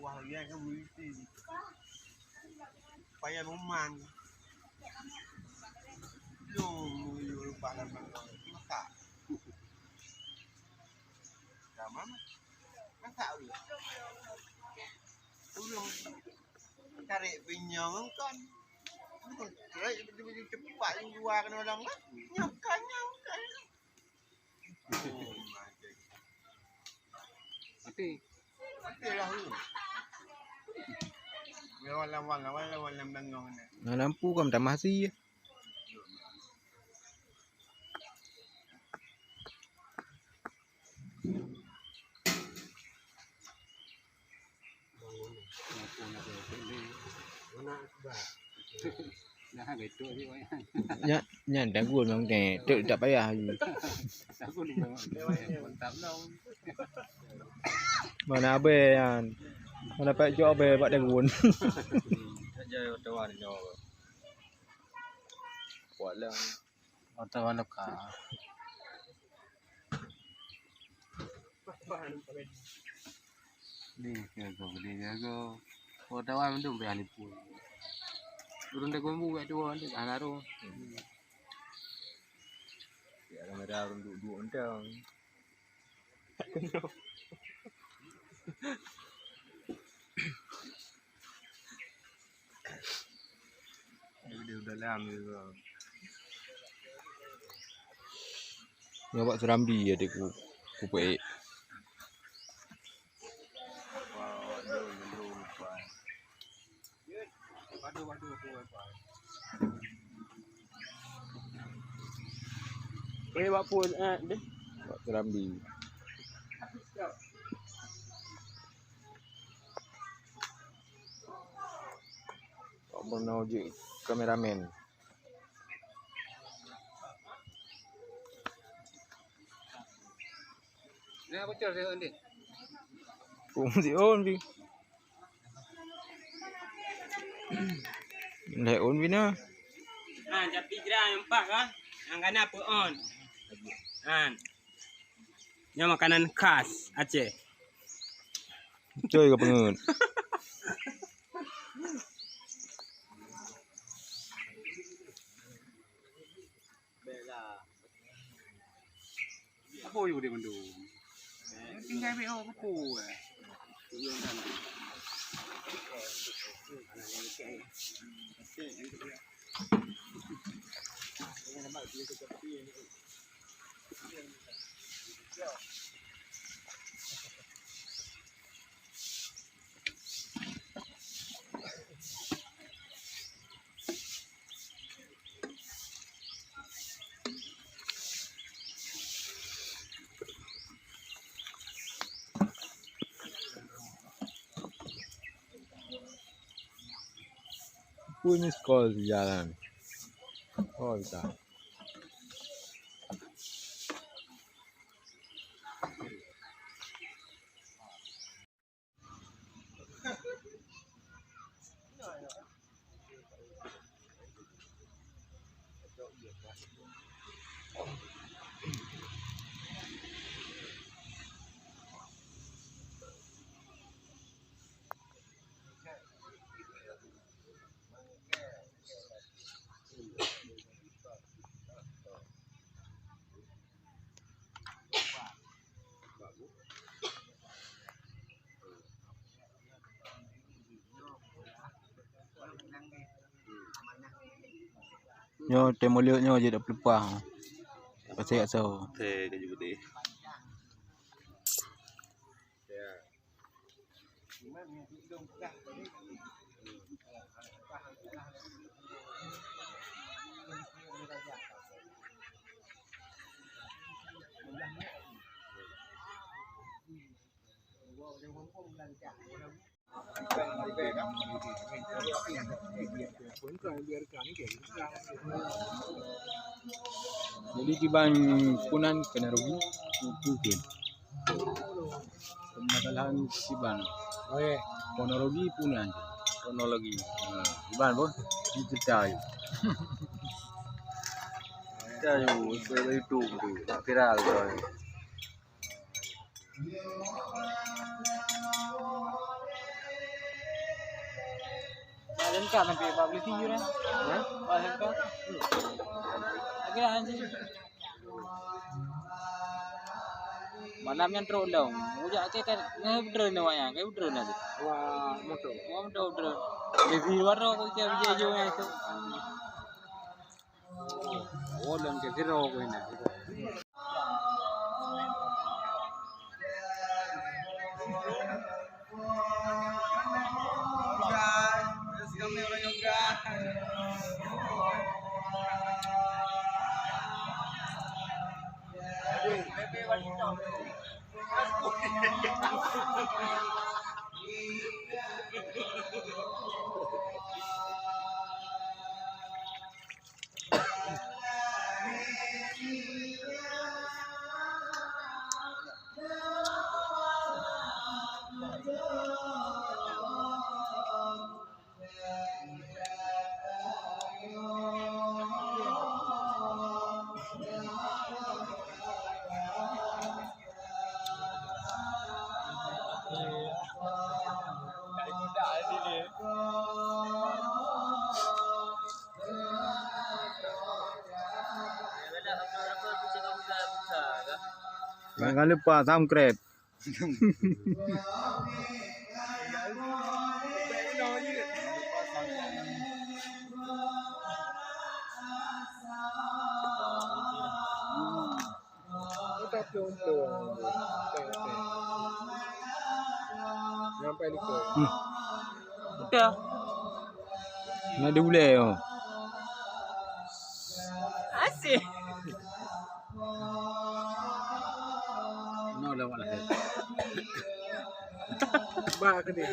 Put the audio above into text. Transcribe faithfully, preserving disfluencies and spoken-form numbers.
Wah, ya kan berisi. Payah memang. Yo, yo, lepas lah, masak. Dah, Mam. Masak dulu. Ulung tarik pinyong kan. Ulung tarik, cepat luar kena orang lah. Nyokan, nyokan. Mati. Mati lah tu. Lawan, lawan, lawan, lawan, lawan, lawan, lawan. Nah, lampu kan tambah si. Nyan, nyan dagun nyang nyan. Tek tak payah lagi. Mana abang nyan? Mana payah cok abang bak dagun. Saja tawan nyoe. Kuat lah. Otak mana ka? Ni, jago, ni, jago. Otak mana tu, payah nipu. Turun dah gombu kat tu, nanti hana tu. Ya, kamera urang duduk-duduk entang. Dia udah dalam juga. Nyoe bak Serambi ya, dek ku, ku peuék. Boleh buat pun, eh, deh. Buat Serambi. Buat Bruno je kameramen. Nah, bocor saya, Andin. Kung si on bi. Leh on bi na. Ha, tapi jera nyang empat kan. Yang kana peuon. Ha. Nyoe makanan khas Aceh. Coy ka peungeut. Apa you dia mandum? Tinggai B O ke apa, eh? Pun sekolah di jalan. Oh, bisa. Nyoe teuh mulut nyoe jeuet peulupah. Pasai asoe. Teuh ka jeuet. Jadi kiban punan keuneuk rugi, kuku pun. Permasalahan kiban. Kronologi punan. Kronologi. Ha, kiban pun. Ini cerita ayu. Cerita ayu, itu, itu, itu. Viral tu. Singkat sampai empat belas tujuh dah. Ya? Empat singkat. Lagi dah anjing. Malam nyan trok lom. Ujak ke kan ngeudreun awak nyan, ke udreun lagi. Wah, motor. Wah, motor udreun. Di luar tu aku ikan bijai hijau nyan tu. Oh, lom ke zero aku ni. Jangan lupa subscribe. Sampai lupa. Hmm. Udah. Nak diulai oh. Asyik. No lah, wak lah. Bah ke dia.